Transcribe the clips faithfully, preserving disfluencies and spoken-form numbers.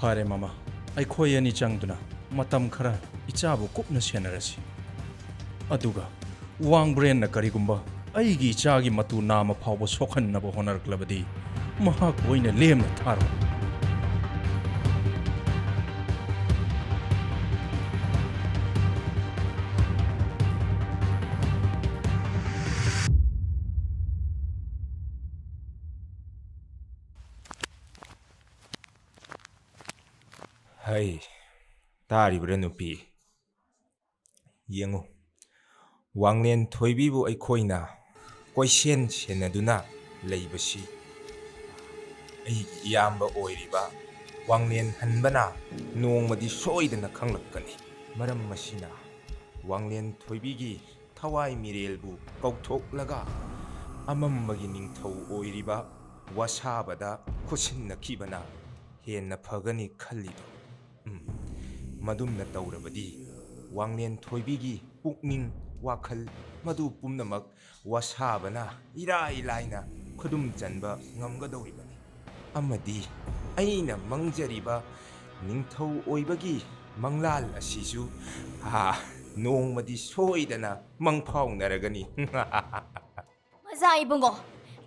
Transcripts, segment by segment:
ꯐꯔꯦ ꯃꯃꯥ, ꯑꯩꯈꯣꯏ ꯑꯅꯤ ꯆꯪꯗꯨꯅ ꯃꯇꯝ ꯈꯔ ꯏꯆꯥꯕꯨ ꯀꯨꯞꯅ ꯁꯦꯟꯅꯔꯁꯤ꯫ ꯑꯗꯨꯒ ꯋꯥꯡꯕ꯭ꯔꯦꯟꯅ ꯀꯔꯤꯒꯨꯝꯕ ꯑꯩꯒꯤ ꯏꯆꯥꯒꯤ ꯃꯇꯨ ꯅꯥꯝꯃ ꯐꯥꯎꯕ ꯁꯣꯛꯍꯟꯅꯕ ꯍꯣꯠꯅꯔꯛꯂꯕꯗꯤ ꯃꯍꯥꯛꯄꯨ ꯑꯩꯅ ꯂꯦꯝꯅ ꯊꯥꯔꯣꯏ꯫ ꯍꯩ, ꯇꯥꯔꯤꯕ꯭ꯔꯥ ꯅꯨꯄꯤ? ꯌꯦꯡꯉꯨ, ꯋꯥꯡꯂꯦꯟ ꯊꯣꯏꯕꯤꯕꯨ ꯑꯩꯈꯣꯏꯅ ꯀꯣꯏꯁꯦꯟ ꯁꯦꯟꯅꯗꯨꯅ ꯂꯩꯕꯁꯤ ꯑꯩꯒꯤ ꯏꯌꯥꯝꯕ ꯑꯣꯏꯔꯤꯕ ꯋꯥꯡꯂꯦꯟ ꯍꯟꯕꯅ ꯅꯣꯡꯃꯗꯤ ꯁꯣꯏꯗꯅ ꯈꯪꯂꯛꯀꯅꯤ꯫ ꯃꯔꯝ ꯑꯁꯤꯅ ꯋꯥꯡꯂꯦꯟ ꯊꯣꯏꯕꯤꯒꯤ ꯊꯋꯥꯏ ꯃꯤꯔꯦꯜꯕꯨ ꯀꯧꯊꯣꯛꯂꯒ ꯑꯃꯝꯕꯒꯤ ꯅꯤꯡꯊꯧ ꯑꯣꯏꯔꯤꯕ ꯋꯥꯁꯥꯕꯗ ꯈꯨꯠꯁꯤꯟꯅꯈꯤꯕꯅ ꯍꯦꯟꯅ ꯐꯒꯅꯤ ꯈꯜꯂꯤꯗꯣ꯫ ꯎꯝ, ꯃꯗꯨꯝꯅ ꯇꯧꯔꯕꯗꯤ ꯋꯥꯡꯂꯦꯟ ꯊꯣꯏꯕꯤꯒꯤ ꯄꯨꯛꯅꯤꯡ ꯋꯥꯈꯜ ꯃꯗꯨ ꯄꯨꯝꯅꯃꯛ ꯋꯥꯁꯥꯕꯅ ꯏꯔꯥꯏ ꯂꯥꯏꯅ ꯈꯨꯗꯨꯝ ꯆꯟꯕ ꯉꯝꯒꯗꯧꯔꯤꯕꯅꯤ꯫ ꯑꯃꯗꯤ ꯑꯩꯅ ꯃꯪꯖꯔꯤꯕ ꯅꯤꯡꯊꯧ ꯑꯣꯏꯕꯒꯤ ꯃꯪꯂꯥꯜ ꯑꯁꯤꯁꯨ, ꯑꯥ, ꯅꯣꯡꯃꯗꯤ ꯁꯣꯏꯗꯅ ꯃꯪꯐꯥꯎꯅꯔꯒꯅꯤ꯫ ꯃꯖꯥ ꯏꯕꯨꯡꯉꯣ,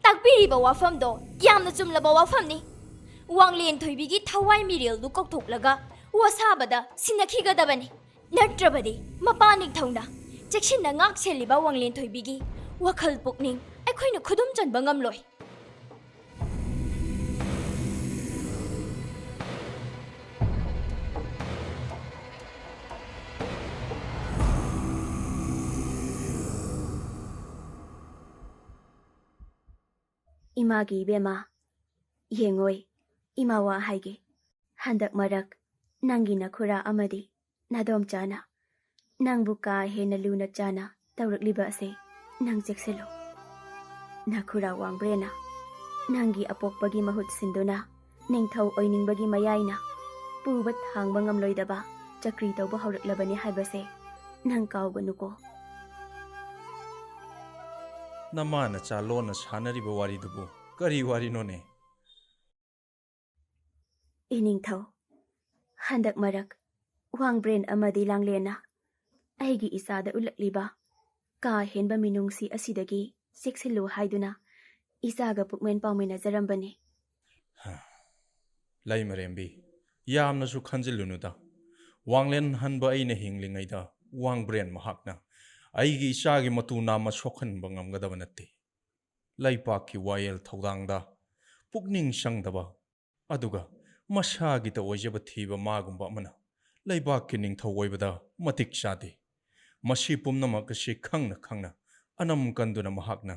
ꯇꯥꯛꯄꯤꯔꯤꯕ ꯋꯥꯐꯝꯗꯣ ꯌꯥꯝꯅ ꯆꯨꯝꯂꯕ ꯋꯥꯐꯝꯅꯤ꯫ ꯋꯥꯡꯂꯦꯟ ꯊꯣꯏꯕꯤꯒꯤ ꯊꯋꯥꯏ ꯃꯤꯔꯦꯜꯗꯨ ꯀꯧꯊꯣꯛꯂꯒ ꯋꯥꯁꯥꯕꯗ ꯁꯤꯟꯅꯈꯤꯒꯗꯕꯅꯤ꯫ ꯅꯠꯇ꯭ꯔꯕꯗꯤ ꯃꯄꯥ ꯅꯤꯡꯊꯧꯅ ꯆꯦꯛꯁꯤꯟꯅ ꯉꯥꯛ ꯁꯦꯜꯂꯤꯕ ꯋꯥꯡꯂꯦꯟ ꯊꯣꯏꯕꯤꯒꯤ ꯋꯥꯈꯜ ꯄꯨꯛꯅꯤꯡ ꯑꯩꯈꯣꯏꯅ ꯈꯨꯗꯨꯝ ꯆꯟꯕ ꯉꯝꯂꯣꯏ꯫ ꯏꯃꯥꯒꯤ ꯏꯕꯦꯝꯃ, ꯌꯦꯡꯉꯣꯏ, ꯏꯃꯥ ꯋꯥ ꯍꯥꯏꯒꯦ꯫ ꯍꯟꯗꯛ ꯃꯔꯛ ꯅꯪꯒꯤ ꯅꯈꯨꯔꯥ ꯑꯃꯗꯤ ꯅꯥꯗꯣꯝꯆꯥꯅ ꯅꯪꯕꯨ ꯀꯥ ꯍꯦꯟꯅ ꯂꯨꯅ ꯆꯥꯅ ꯇꯧꯔꯛꯂꯤꯕ ꯑꯁꯦ ꯅꯪ ꯆꯦꯛꯁꯤꯜꯂꯨ꯫ ꯅꯈꯨꯔꯥ ꯋꯥꯡꯕ꯭ꯔꯦꯟꯅ ꯅꯪꯒꯤ ꯑꯄꯣꯛꯄꯒꯤ ꯃꯍꯨꯠ ꯁꯤꯟꯗꯨꯅ ꯅꯤꯡꯊꯧ ꯑꯣꯏꯅꯤꯡꯕꯒꯤ ꯃꯌꯥꯏꯅ ꯄꯨꯕ ꯊꯥꯡꯕ ꯉꯝꯂꯣꯏꯗꯕ ꯆꯀ꯭ꯔꯤ ꯇꯧꯕ ꯍꯧꯔꯛꯂꯕꯅꯤ ꯍꯥꯏꯕꯁꯦ ꯅꯪ ꯀꯥꯎꯒꯅꯨꯀꯣ꯫ ꯅꯃꯥ ꯅꯆꯥ ꯂꯣꯟꯅ ꯁꯥꯟꯅꯔꯤꯕ ꯋꯥꯔꯤꯗꯨꯕꯨ ꯀꯔꯤ ꯋꯥꯔꯤꯅꯣꯅꯦ? ꯏꯅꯤꯡꯊꯧ, ꯍꯟꯗꯛ ꯃꯔꯛ ꯋꯥꯡꯕ꯭ꯔꯦꯟ ꯑꯃꯗꯤ ꯂꯥꯡꯂꯦꯟꯅ ꯑꯩꯒꯤ ꯏꯆꯥꯗ ꯎꯠꯂꯛꯂꯤꯕ ꯀꯥ ꯍꯦꯟꯕ ꯃꯤꯅꯨꯡꯁꯤ ꯑꯁꯤꯗꯒꯤ ꯆꯦꯛꯁꯤꯜꯂꯨ ꯍꯥꯏꯗꯨꯅ ꯏꯆꯥꯒ ꯄꯨꯛꯃꯦꯟ ꯄꯥꯎꯃꯤꯟꯅꯖꯔꯝꯕꯅꯤ꯫ ꯂꯩꯃꯔꯦꯝꯕꯤ, ꯌꯥꯝꯅꯁꯨ ꯈꯟꯖꯤꯜꯂꯨꯅꯨꯗ꯫ ꯋꯥꯡꯂꯦꯟ ꯍꯟꯕ ꯑꯩꯅ ꯍꯤꯡꯂꯤꯉꯩꯗ ꯋꯥꯡꯕ꯭ꯔꯦꯟ ꯃꯍꯥꯛꯅ ꯑꯩꯒꯤ ꯏꯆꯥꯒꯤ ꯃꯇꯨ ꯅꯥꯝꯃ ꯁꯣꯛꯍꯟꯕ ꯉꯝꯒꯗꯕ ꯅꯠꯇꯦ꯫ ꯂꯩꯄꯥꯛꯀꯤ ꯋꯥꯌꯦꯜ ꯊꯧꯗꯥꯡꯗ ꯄꯨꯛꯅꯤꯡ ꯆꯪꯗꯕ, ꯑꯗꯨꯒ ꯃꯁꯥꯒꯤꯇ ꯑꯣꯏꯖꯕ ꯊꯤꯕ ꯃꯥꯒꯨꯝꯕ ꯑꯃꯅ ꯂꯩꯕꯥꯛꯀꯤ ꯅꯤꯡꯊꯧ ꯑꯣꯏꯕꯗ ꯃꯇꯤꯛ ꯆꯥꯗꯦ꯫ ꯃꯁꯤ ꯄꯨꯝꯅꯃꯛ ꯑꯁꯤ ꯈꯪꯅ ꯈꯪꯅ ꯑꯅꯝ ꯀꯟꯗꯨꯅ ꯃꯍꯥꯛꯅ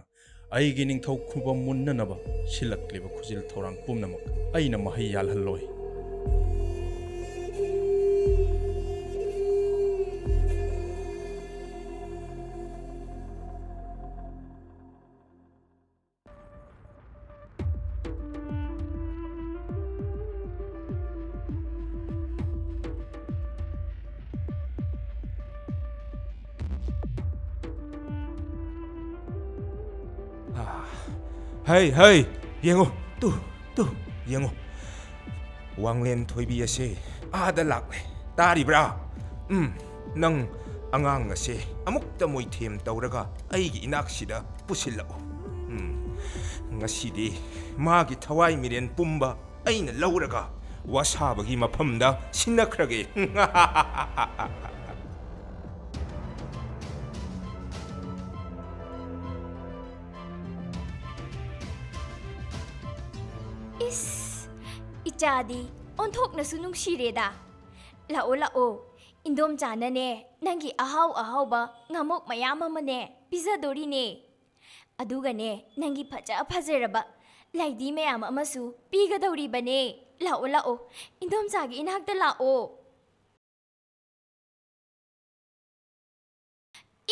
ꯑꯩꯒꯤ ꯅꯤꯡꯊꯧ ꯈꯨꯕꯝ ꯃꯨꯟꯅꯅꯕ ꯁꯤꯜꯂꯛꯂꯤꯕ ꯈꯨꯖꯤꯜ ꯊꯧꯔꯥꯡ ꯄꯨꯝꯅꯃꯛ ꯑꯩꯅ ꯃꯍꯩ ꯌꯥꯜꯍꯜꯂꯣꯏ꯫ ꯍꯩ, ꯍꯩ, ꯌꯦꯡꯉꯨ, ꯇꯨ, ꯇꯨ, ꯌꯦꯡꯉꯨ꯫ ꯋꯥꯡꯂꯦꯟ ꯊꯣꯏꯕꯤ ꯑꯁꯦ ꯑꯥꯗ ꯂꯥꯛꯂꯦ꯫ ꯇꯥꯔꯤꯕ꯭ꯔꯥ? ꯎꯝ, ꯅꯪ ꯑꯉꯥꯡ ꯑꯁꯦ ꯑꯃꯨꯛꯇ ꯃꯣꯏꯊꯦꯝ ꯇꯧꯔꯒ ꯑꯩꯒꯤ ꯏꯅꯥꯛꯁꯤꯗ ꯄꯨꯁꯤꯜꯂꯛꯎ꯫ ꯎꯝ, ꯉꯁꯤꯗꯤ ꯃꯥꯒꯤ ꯊꯋꯥꯏ ꯃꯤꯔꯦꯟ ꯄꯨꯝꯕ ꯑꯩꯅ ꯂꯧꯔꯒ ꯋꯥꯁꯥꯕꯒꯤ ꯃꯐꯝꯗ ꯁꯤꯟꯅꯈ꯭ꯔꯒꯦ꯫ ꯏꯁ, ꯏꯆꯥꯗꯤ ꯑꯣꯟꯊꯣꯛꯅꯁꯨ ꯅꯨꯡꯁꯤꯔꯦꯗ꯫ ꯂꯥꯛꯑꯣ, ꯂꯥꯛꯑꯣ, ꯏꯟꯗꯣꯝꯆꯥꯅꯅꯦ ꯅꯪꯒꯤ ꯑꯍꯥꯎ ꯑꯍꯥꯎꯕ ꯉꯥꯃꯣꯛ ꯃꯌꯥꯝ ꯑꯃꯅꯦ ꯄꯤꯖꯗꯣꯔꯤꯅꯦ꯫ ꯑꯗꯨꯒꯅꯦ ꯅꯪꯒꯤ ꯐꯖ ꯐꯖꯔꯕ ꯂꯥꯏꯗꯤ ꯃꯌꯥꯝ ꯑꯃꯁꯨ ꯄꯤꯒꯗꯧꯔꯤꯕꯅꯦ꯫ ꯂꯥꯛꯑꯣ, ꯂꯥꯛꯑꯣ, ꯏꯟꯗꯣꯝꯆꯥꯒꯤ ꯏꯅꯥꯛꯇ ꯂꯥꯛꯑꯣ꯫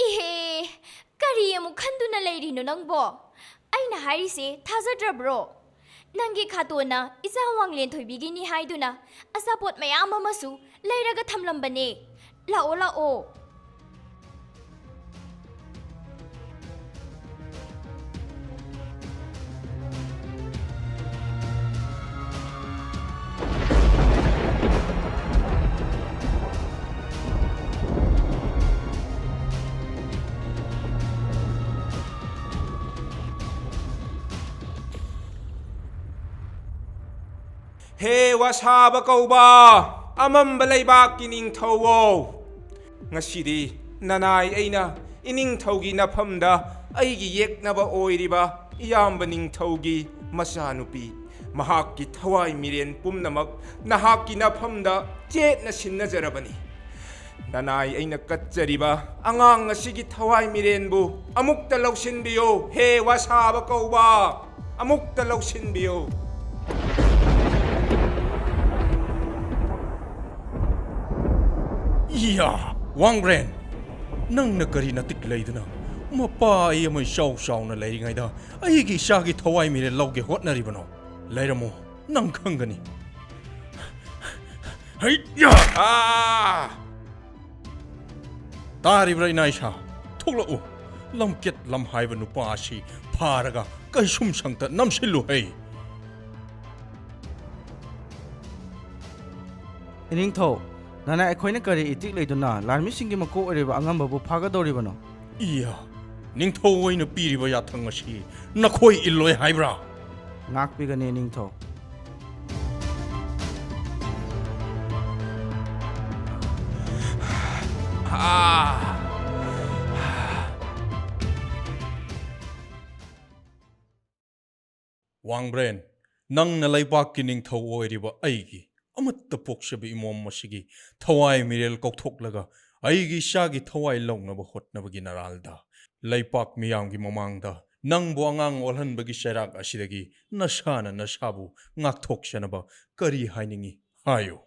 ꯏꯍꯦ, ꯀꯔꯤ ꯑꯃꯨꯛ ꯈꯟꯗꯨꯅ ꯂꯩꯔꯤꯅꯣ ꯅꯪꯕꯣ? ꯑꯩꯅ ꯍꯥꯏꯔꯤꯁꯦ ꯊꯥꯖꯗ꯭ꯔꯕ꯭ꯔꯣ? ꯅꯪꯒꯤ ꯈꯥꯇꯣꯟꯅ ꯏꯆꯥ ꯋꯥꯡꯂꯦꯟ ꯊꯣꯏꯕꯤꯒꯤꯅꯤ ꯍꯥꯏꯗꯨꯅ ꯑꯆꯥꯄꯣꯠ ꯃꯌꯥꯝ ꯑꯃꯁꯨ ꯂꯩꯔꯒ ꯊꯝꯂꯝꯕꯅꯦ꯫ ꯂꯥꯛꯑꯣ, ꯂꯥꯛꯑꯣ꯫ ꯋꯥꯁꯥꯕ ꯀꯧꯕ ꯑꯃꯝꯕ ꯂꯩꯕꯥꯛꯀꯤ ꯅꯤꯡꯊꯧꯋꯣ, ꯉꯁꯤꯗꯤ ꯅꯅꯥꯏ ꯑꯩꯅ ꯏꯅꯤꯡꯊꯧꯒꯤ ꯅꯐꯝꯗ ꯑꯩꯒꯤ ꯌꯦꯛꯅꯕ ꯑꯣꯏꯔꯤꯕ ꯏꯌꯥꯝꯕ ꯅꯤꯡꯊꯧꯒꯤ ꯃꯆꯥꯅꯨꯄꯤ, ꯃꯍꯥꯛꯀꯤ ꯊꯋꯥꯏ ꯃꯤꯔꯦꯟ ꯄꯨꯝꯅꯃꯛ ꯅꯍꯥꯛꯀꯤ ꯅꯐꯝꯗ ꯆꯦꯠꯅ ꯁꯤꯟꯅꯖꯔꯕꯅꯤ꯫ ꯅꯅꯥꯏ ꯑꯩꯅ ꯀꯠꯆꯔꯤꯕ ꯑꯉꯥꯡ ꯑꯁꯤꯒꯤ ꯊꯋꯥꯏ ꯃꯤꯔꯦꯟꯕꯨ ꯑꯃꯨꯛꯇ ꯂꯧꯁꯤꯟꯕꯤꯌꯨ, ꯍꯦ ꯋꯥꯁꯥꯕ ꯀꯧꯕ, ꯑꯃꯨꯛꯇ ꯂꯧꯁꯤꯟꯕꯤꯌꯨ꯫ ꯏꯌꯥ! ꯋꯥꯡꯕ꯭ꯔꯦꯟ! ꯅꯪꯅ ꯀꯔꯤ ꯅꯇꯤꯛ ꯂꯩꯗꯨꯅ ꯃꯄꯥ ꯑꯩ ꯑꯃ ꯏꯆꯥꯎ ꯆꯥꯎꯅ ꯂꯩꯔꯤꯉꯩꯗ ꯑꯩꯒꯤ ꯏꯆꯥꯒꯤ ꯊꯋꯥꯏ ꯃꯤꯔꯦꯟ ꯂꯧꯒꯦ ꯍꯣꯠꯅꯔꯤꯕꯅꯣ? ꯂꯩꯔꯝꯃꯣ, ꯅꯪ ꯈꯪꯒꯅꯤ꯫ ꯍꯩꯌꯥ! ꯑꯥ! ꯇꯥꯔꯤꯕ꯭ꯔꯥ, ꯏꯅꯥ ꯏꯁꯥ? ꯊꯣꯛꯂꯛꯎ꯫ ꯂꯝꯀꯦꯠ ꯂꯝꯍꯥꯏꯕ ꯅꯨꯄꯥ ꯑꯁꯤ ꯐꯥꯔꯒ ꯀꯩꯁꯨꯝꯁꯪꯇ ꯅꯝꯁꯤꯜꯂꯨ ꯍꯩ꯫ ꯏꯅꯤꯡꯊꯧ, ꯅꯅꯥꯏ ꯑꯩꯈꯣꯏꯅ ꯀꯔꯤ ꯏꯇꯤꯛ ꯂꯩꯗꯨꯅ ꯂꯥꯟꯃꯤꯁꯤꯡꯒꯤ ꯃꯀꯣꯛ ꯑꯣꯏꯔꯤꯕ ꯑꯉꯝꯕꯕꯨ ꯐꯥꯒꯗꯧꯔꯤꯕꯅꯣ? ꯏꯌꯥ, ꯅꯤꯡꯊꯧ ꯑꯣꯏꯅ ꯄꯤꯔꯤꯕ ꯌꯥꯊꯪ ꯑꯁꯤ ꯅꯈꯣꯏ ꯏꯜꯂꯣꯏ ꯍꯥꯏꯕ꯭ꯔꯥ? ꯉꯥꯛꯄꯤꯒꯅꯤ, ꯅꯤꯡꯊꯧ꯫ ꯋꯥꯡꯕ꯭ꯔꯦꯟ, ꯅꯪꯅ ꯂꯩꯕꯥꯛꯀꯤ ꯅꯤꯡꯊꯧ ꯑꯣꯏꯔꯤꯕ ꯑꯩꯒꯤ ꯑꯃꯠꯇ ꯄꯣꯛꯆꯕ ꯏꯃꯣꯝ ꯑꯁꯤꯒꯤ ꯊꯋꯥꯏ ꯃꯤꯔꯦꯜ ꯀꯧꯊꯣꯛꯂꯒ ꯑꯩꯒꯤ ꯏꯆꯥꯒꯤ ꯊꯋꯥꯏ ꯂꯧꯅꯕ ꯍꯣꯠꯅꯕꯒꯤ ꯅꯔꯥꯜꯗ ꯂꯩꯄꯥꯛ ꯃꯤꯌꯥꯝꯒꯤ ꯃꯃꯥꯡꯗ ꯅꯪꯕꯨ ꯑꯉꯥꯡ ꯑꯣꯜꯍꯟꯕꯒꯤ ꯆꯩꯔꯥꯛ ꯑꯁꯤꯗꯒꯤ ꯅꯁꯥꯅ ꯅꯁꯥꯕꯨ ꯉꯥꯛꯊꯣꯛꯆꯅꯕ ꯀꯔꯤ ꯍꯥꯏꯅꯤꯡꯏ? ꯍꯥꯏꯌꯨ꯫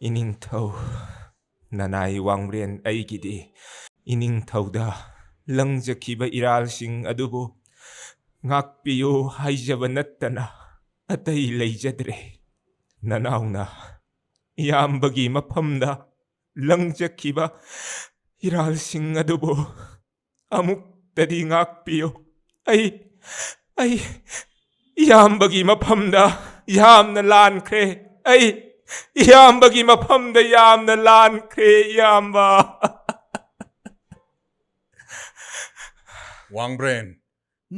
ꯏꯅꯤꯡꯊꯧ, ꯅꯅꯥꯏ ꯋꯥꯡꯕ꯭ꯔꯦꯟ ꯑꯩꯒꯤꯗꯤ ꯏꯅꯤꯡꯊꯧꯗ ꯂꯪꯖꯈꯤꯕ ꯏꯔꯥꯜꯁꯤꯡ ꯑꯗꯨꯕꯨ ꯉꯥꯛꯄꯤꯌꯨ ꯍꯥꯏꯖꯕ ꯅꯠꯇꯅ ꯑꯇꯩ ꯂꯩꯖꯗ꯭ꯔꯦ꯫ ꯅꯅꯥꯎꯅ ꯏꯌꯥꯝꯕꯒꯤ ꯃꯐꯝꯗ ꯂꯪꯖꯈꯤꯕ ꯏꯔꯥꯜꯁꯤꯡ ꯑꯗꯨꯕꯨ ꯑꯃꯨꯛꯇꯗꯤ ꯉꯥꯛꯄꯤꯌꯨ꯫ ꯑꯩ, ꯑꯩ ꯏꯌꯥꯝꯕꯒꯤ ꯃꯐꯝꯗ ꯌꯥꯝꯅ ꯂꯥꯟꯈ꯭ꯔꯦ꯫ ꯑꯩ ꯏꯌꯥꯝꯕꯒꯤ ꯃꯐꯝꯗ ꯌꯥꯝꯅ ꯂꯥꯟꯈ꯭ꯔꯦ, ꯏꯌꯥꯝꯕ꯫ ꯋꯥꯡꯕ꯭ꯔꯦꯟ,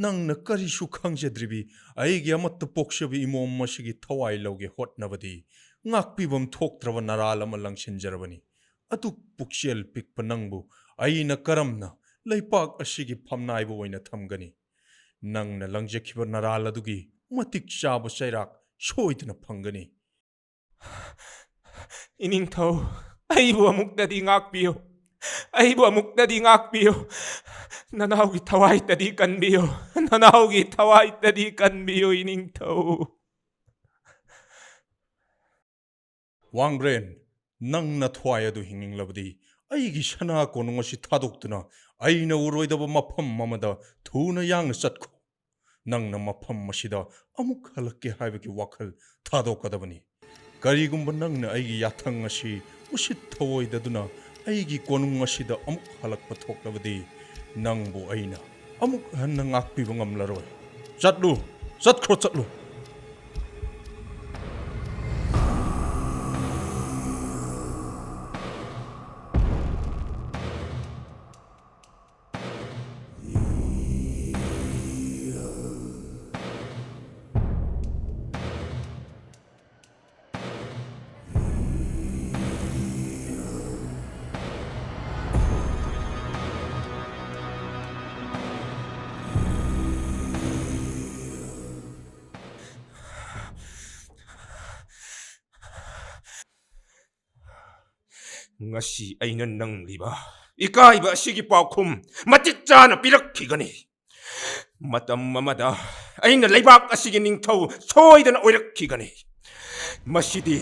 ꯅꯪꯅ ꯀꯔꯤꯁꯨ ꯈꯪꯖꯗ꯭ꯔꯤꯕꯤ ꯑꯩꯒꯤ ꯑꯃꯠꯇ ꯄꯣꯛꯆꯕꯤ ꯏꯃꯣꯝ ꯑꯁꯤꯒꯤ ꯊꯋꯥꯏ ꯂꯧꯒꯦ ꯍꯣꯠꯅꯕꯗꯤ ꯉꯥꯛꯄꯤꯐꯝ ꯊꯣꯛꯇ꯭ꯔꯕ ꯅꯔꯥꯜ ꯑꯃ ꯂꯪꯁꯤꯟꯖꯔꯕꯅꯤ꯫ ꯑꯗꯨꯛ ꯄꯨꯛꯆꯦꯜ ꯄꯤꯛꯄ ꯅꯪꯕꯨ ꯑꯩꯅ ꯀꯔꯝꯅ ꯂꯩꯄꯥꯛ ꯑꯁꯤꯒꯤ ꯐꯝꯅꯥꯏꯕ ꯑꯣꯏꯅ ꯊꯝꯒꯅꯤ? ꯅꯪꯅ ꯂꯪꯖꯈꯤꯕ ꯅꯔꯥꯜ ꯑꯗꯨꯒꯤ ꯃꯇꯤꯛ ꯆꯥꯕ ꯆꯩꯔꯥꯛ ꯁꯣꯏꯗꯅ ꯐꯪꯒꯅꯤ꯫ ꯏꯅꯤꯡꯊꯧ, ꯑꯩꯕꯨ ꯑꯃꯨꯛꯇꯗꯤ ꯉꯥꯛꯄꯤꯌꯨ꯫ ꯑꯩꯕꯨ ꯑꯃꯨꯛꯇꯗꯤ ꯉꯥꯛꯄꯤꯌꯨ꯫ ꯅꯅꯥꯎꯒꯤ ꯊꯋꯥꯏꯇꯗꯤ ꯀꯟꯕꯤꯌꯨ꯫ ꯅꯅꯥꯎꯒꯤ ꯊꯋꯥꯏꯇꯗꯤ ꯀꯟꯕꯤꯌꯨ, ꯏꯅꯤꯡꯊꯧ꯫ ꯋꯥꯡꯕ꯭ꯔꯦꯟ, ꯅꯪ ꯅꯊ꯭ꯋꯥꯏ ꯑꯗꯨ ꯍꯤꯡꯅꯤꯡꯂꯕꯗꯤ ꯑꯩꯒꯤ ꯁꯅꯥ ꯀꯣꯅꯨꯡ ꯑꯁꯤ ꯊꯥꯗꯣꯛꯇꯨꯅ ꯑꯩꯅ ꯎꯔꯣꯏꯗꯕ ꯃꯐꯝ ꯑꯃꯗ ꯊꯨꯅ ꯌꯥꯡꯅ ꯆꯠꯈꯣ꯫ ꯅꯪꯅ ꯃꯐꯝ ꯑꯁꯤꯗ ꯑꯃꯨꯛ ꯍꯜꯂꯛꯀꯦ ꯍꯥꯏꯕꯒꯤ ꯋꯥꯈꯜ ꯊꯥꯗꯣꯛꯀꯗꯕꯅꯤ꯫ ꯀꯔꯤꯒꯨꯝꯕ ꯅꯪꯅ ꯑꯩꯒꯤ ꯌꯥꯊꯪ ꯑꯁꯤ ꯎꯁꯤꯠ ꯊꯑꯣꯏꯗꯗꯨꯅ ꯑꯩꯒꯤ ꯀꯣꯅꯨꯡ ꯑꯁꯤꯗ ꯑꯃꯨꯛ ꯍꯜꯂꯛꯄ ꯊꯣꯛꯂꯕꯗꯤ ꯅꯪꯕꯨ ꯑꯩꯅ ꯑꯃꯨꯛ ꯍꯟꯅ ꯉꯥꯛꯄꯤꯕ ꯉꯝꯂꯔꯣꯏ꯫ ꯆꯠꯂꯨ, ꯆꯠꯈ꯭ꯔꯣ, ꯆꯠꯂꯨ꯫ ꯉꯁꯤ ꯑꯩꯅ ꯅꯪꯂꯤꯕ ꯏꯀꯥꯏꯕ ꯑꯁꯤꯒꯤ ꯄꯥꯎꯈꯨꯝ ꯃꯇꯤꯛ ꯆꯥꯅ ꯄꯤꯔꯛꯈꯤꯒꯅꯤ꯫ ꯃꯇꯝ ꯑꯃꯗ ꯑꯩꯅ ꯂꯩꯕꯥꯛ ꯑꯁꯤꯒꯤ ꯅꯤꯡꯊꯧ ꯁꯣꯏꯗꯅ ꯑꯣꯏꯔꯛꯈꯤꯒꯅꯤ꯫ ꯃꯁꯤꯗꯤ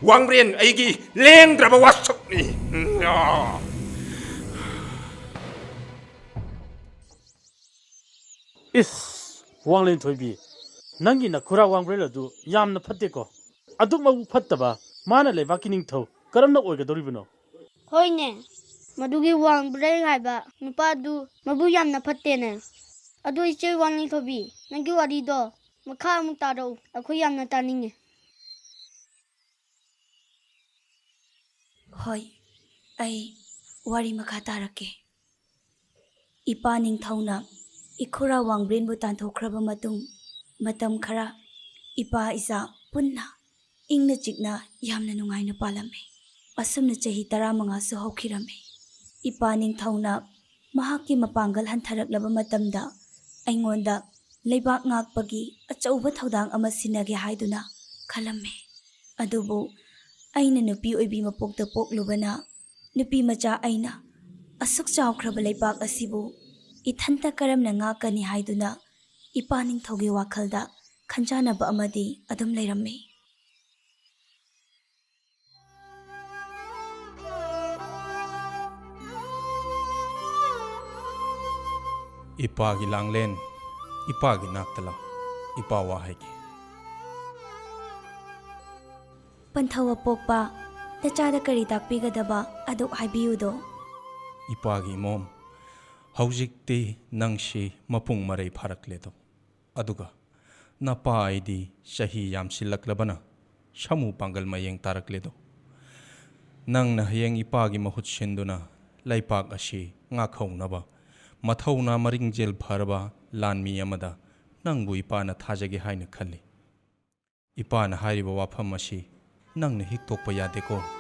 ꯋꯥꯡꯕ꯭ꯔꯦꯟ ꯑꯩꯒꯤ ꯂꯦꯡꯗ꯭ꯔꯕ ꯋꯥꯁꯛꯅꯤ꯫ ꯏꯁ, ꯋꯥꯡꯂꯦꯟ ꯊꯣꯏꯕꯤ, ꯅꯪꯒꯤ ꯅꯈꯨꯔꯥ ꯋꯥꯡꯕ꯭ꯔꯦꯟ ꯑꯗꯨ ꯌꯥꯝꯅ ꯐꯠꯇꯦꯀꯣ꯫ ꯑꯗꯨꯛ ꯃꯕꯨꯛ ꯐꯠꯇꯕ ꯃꯥꯅ ꯂꯩꯕꯥꯛꯀꯤ ꯅꯤꯡꯊꯧ ꯀꯔꯝꯅ ꯑꯣꯏꯒꯗꯧꯔꯤꯕꯅꯣ? ꯍꯣꯏꯅꯦ, ꯃꯗꯨꯒꯤ ꯋꯥꯡꯕ꯭ꯔꯦꯟ ꯍꯥꯏꯕ ꯅꯨꯄꯥꯗꯨ ꯃꯕꯨꯛ ꯌꯥꯝꯅ ꯐꯠꯇꯦꯅꯦ꯫ ꯑꯗꯨ ꯏꯆꯦ ꯋꯥꯡꯂꯦꯟ ꯊꯣꯏꯕꯤ, ꯅꯪꯒꯤ ꯋꯥꯔꯤꯗꯣ ꯃꯈꯥ ꯑꯃꯨꯛ ꯇꯥꯔꯛꯎ, ꯑꯩꯈꯣꯏ ꯌꯥꯝꯅ ꯇꯥꯅꯤꯡꯉꯦ꯫ ꯍꯣꯏ, ꯑꯩ ꯋꯥꯔꯤ ꯃꯈꯥ ꯇꯥꯔꯛꯀꯦ꯫ ꯏꯄꯥ ꯅꯤꯡꯊꯧꯅ ꯏꯈꯨꯔꯥ ꯋꯥꯡꯕ꯭ꯔꯦꯟꯕꯨ ꯇꯥꯟꯊꯣꯛꯈ꯭ꯔꯕ ꯃꯇꯨꯡ, ꯃꯇꯝ ꯈꯔ ꯏꯄꯥ ꯏꯆꯥ ꯄꯨꯟꯅ ꯏꯪꯅ ꯆꯤꯛꯅ ꯌꯥꯝꯅ ꯅꯨꯡꯉꯥꯏꯅ ꯄꯥꯜꯂꯝꯃꯤ꯫ ꯑꯁꯨꯝꯅ ꯆꯍꯤ ꯇꯔꯥꯃꯉꯥꯁꯨ ꯍꯧꯈꯤꯔꯝꯃꯤ꯫ ꯏꯄꯥ ꯅꯤꯡꯊꯧꯅ ꯃꯍꯥꯛꯀꯤ ꯃꯄꯥꯡꯒꯜ ꯍꯟꯊꯔꯛꯂꯕ ꯃꯇꯝꯗ ꯑꯩꯉꯣꯟꯗ ꯂꯩꯕꯥꯛ ꯉꯥꯛꯄꯒꯤ ꯑꯆꯧꯕ ꯊꯧꯗꯥꯡ ꯑꯃ ꯁꯤꯟꯅꯒꯦ ꯍꯥꯏꯗꯨꯅ ꯈꯜꯂꯝꯃꯤ꯫ ꯑꯗꯨꯕꯨ ꯑꯩꯅ ꯅꯨꯄꯤ ꯑꯣꯏꯕꯤ ꯃꯄꯣꯛꯇ ꯄꯣꯛꯂꯨꯕꯅ, ꯅꯨꯄꯤ ꯃꯆꯥ ꯑꯩꯅ ꯑꯁꯨꯛ ꯆꯥꯎꯈ꯭ꯔꯕ ꯂꯩꯕꯥꯛ ꯑꯁꯤꯕꯨ ꯏꯊꯟꯇ ꯀꯔꯝꯅ ꯉꯥꯛꯀꯅꯤ ꯍꯥꯏꯗꯨꯅ ꯏꯄꯥ ꯅꯤꯡꯊꯧꯒꯤ ꯋꯥꯈꯜꯗ ꯈꯟꯖꯥꯟꯅꯕ ꯑꯃꯗꯤ ꯑꯗꯨꯝ ꯂꯩꯔꯝꯃꯤ꯫ ꯏꯄꯥꯒꯤ ꯂꯥꯡꯂꯦꯟ, ꯏꯄꯥꯒꯤ ꯅꯥꯛꯇ ꯂꯥꯎ, ꯏꯄꯥ ꯋꯥ ꯍꯥꯏꯒꯦ꯫ ꯄꯟꯊꯧ ꯑꯄꯣꯛꯄ, ꯅꯆꯥꯗ ꯀꯔꯤ ꯇꯥꯛꯄꯤꯒꯗꯕ ꯑꯗꯨ ꯍꯥꯏꯕꯤꯌꯨꯗꯣ꯫ ꯏꯄꯥꯒꯤ ꯏꯃꯣꯝ, ꯍꯧꯖꯤꯛꯇꯤ ꯅꯪꯁꯤ ꯃꯄꯨꯡ ꯃꯔꯩ ꯐꯥꯔꯛꯂꯦꯗꯣ꯫ ꯑꯗꯨꯒ ꯅꯄꯥ ꯑꯩꯗꯤ ꯆꯍꯤ ꯌꯥꯝꯁꯤꯜꯂꯛꯂꯕꯅ ꯁꯃꯨ ꯄꯥꯡꯒꯜ ꯃꯌꯦꯡ ꯇꯥꯔꯛꯂꯦꯗꯣ꯫ ꯅꯪꯅ ꯍꯌꯦꯡ ꯏꯄꯥꯒꯤ ꯃꯍꯨꯠ ꯁꯤꯟꯗꯨꯅ ꯂꯩꯄꯥꯛ ꯑꯁꯤ ꯉꯥꯛꯍꯧꯅꯕ ꯃꯊꯧꯅꯥ ꯃꯔꯤꯡꯖꯦꯜ ꯐꯔꯕ ꯂꯥꯟꯃꯤ ꯑꯃꯗ ꯅꯪꯕꯨ ꯏꯄꯥꯅ ꯊꯥꯖꯒꯦ ꯍꯥꯏꯅ ꯈꯜꯂꯤ꯫ ꯏꯄꯥꯅ ꯍꯥꯏꯔꯤꯕ ꯋꯥꯐꯝ ꯑꯁꯤ ꯅꯪꯅ ꯍꯤꯛꯇꯣꯛꯄ ꯌꯥꯗꯦꯀꯣ꯫